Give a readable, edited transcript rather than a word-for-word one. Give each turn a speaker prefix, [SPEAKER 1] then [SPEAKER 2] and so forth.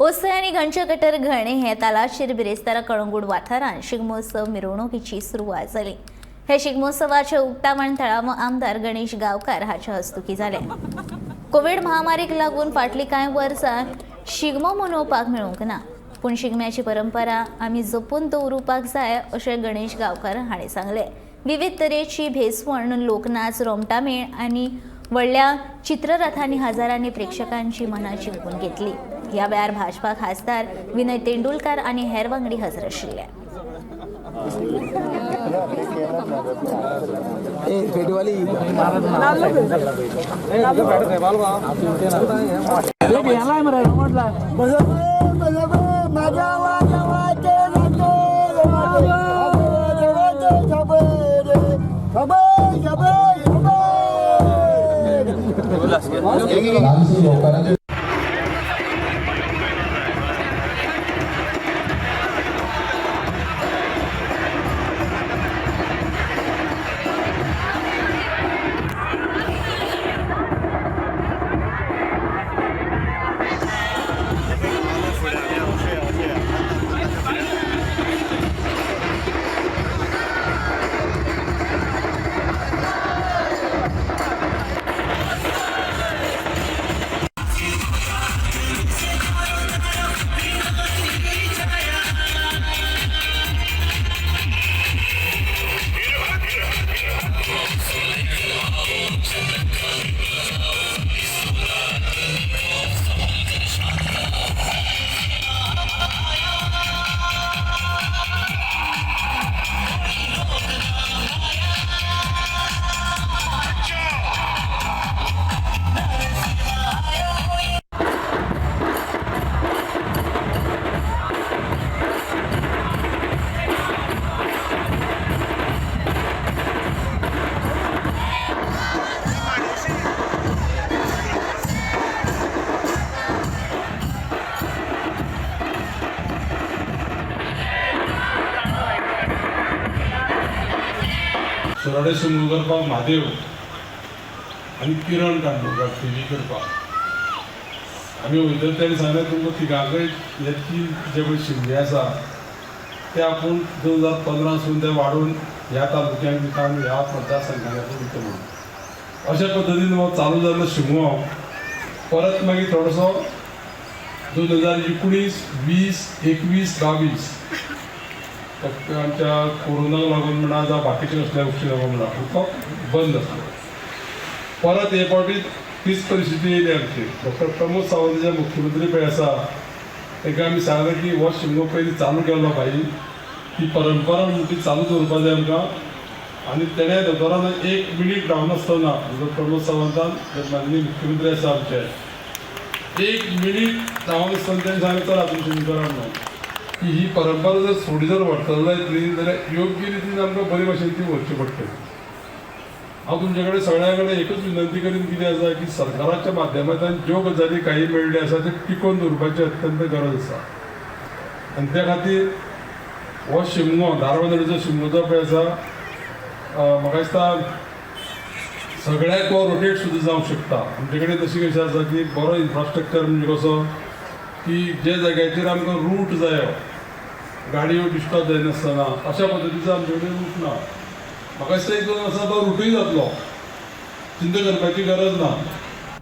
[SPEAKER 1] ओसय आनी घनचकटर घणे हे तालाचेर बिरेस्तारा कळंगूट वाठारांत शिगमोत्सव मिरवणुकीची सुरवात जाली. हे शिगमोत्सवाचे उक्तावण थळावो आमदार गणेश गांवकार हाच्या हस्तुकी जालें. कोवीड महामारीक लागून फाटलीं कांय वर्सां शिगमो मनोवपाक मेळूंक ना, पूण शिगम्याची परंपरा आमी जपून दवरुपाक जाय अशें गणेश गांवकार हांणी सांगलें. विविध तरेची भेसवण, लोकनाच, रोमटामेळ आनी व्हडल्या चित्ररथांनी हजारांनी प्रेक्षकांची मनां जिखून घेतली. ह्या वेळार भाजपा खासदार विनय तेंडुलकार आनी हेर वांगडी हजर आशिल्ले.
[SPEAKER 2] सुराडे शिमगो करपाक म्हादेव आनी किरण कांदोळकार थिवी करपाक आमी वयता. तेणी सांगलें तुमकां तिगांकय हे तीन जे पळय शिमगे आसा ते आपूण 2015 सून ते वाडोवन ह्या तालुक्यांक दिता आनी ह्या मतदारसंघाक आपूण दिता म्हणून. अशा पद्दतीन हो चालू जाल्लो शिगमो परत मागीर थोडोसो 2019, 20, 21, 22 फक्त आमच्या कोरोनाक लागून म्हणा जावं बाकीच्या कसल्या गोश्टी लागून म्हणा तो बंद आसलो. परत हे फावटी तीच परिस्थिती येयली आमची. डॉक्टर प्रमोद सावंत जे मुख्यमंत्री पळय आसा तांकां आमी सांगलें की हो शिगमो पयलीं चालू केल्लो भाई, ती परंपरा म्हणून ती चालू दवरपा जाय आमकां. आनी तेणें दोतोरान एक मिनीट रावनासतना डॉक्टर प्रमोद सावंतान माननीय मुख्यमंत्री आसा आमचे एक मिनीट रावनासतना तेणें सांगलें चला तुमी शिगमो करा म्हणून. की ही परंपरा जर फुडें जर व्हरतलो जायत न्ही जाल्यार योग्य रितीन आमकां बरे भाशेन ती व्हरची पडटली. हांव तुमचे कडेन सगळ्यां कडेन एकूच विनंती करीन कितें आसा की सरकाराच्या माध्यमांतल्यान ज्यो गजाली काही मेळ्ळ्यो आसा त्यो टिकोवन दवरपाची अत्यंत गरज आसा. आनी त्या खातीर हो शिमगो धारबांदोडेचो शिमगो जो पळय आसा म्हाका दिसता सगळ्याक हो रोटेट सुद्दां जावंक शकता. आमचे कडेन तशी कशें आसा की बरो इन्फ्रास्ट्रक्चर म्हणजे कसो की जे जाग्याचेर आमकां रूट जायो गाडयो डिस्टर्ब जायनासतना अशा पद्दतीचो आमचे कडेन रूट ना. म्हाका दिसता एक दोन वर्सां तो रुटूय जातलो, चिंता करपाची गरज ना.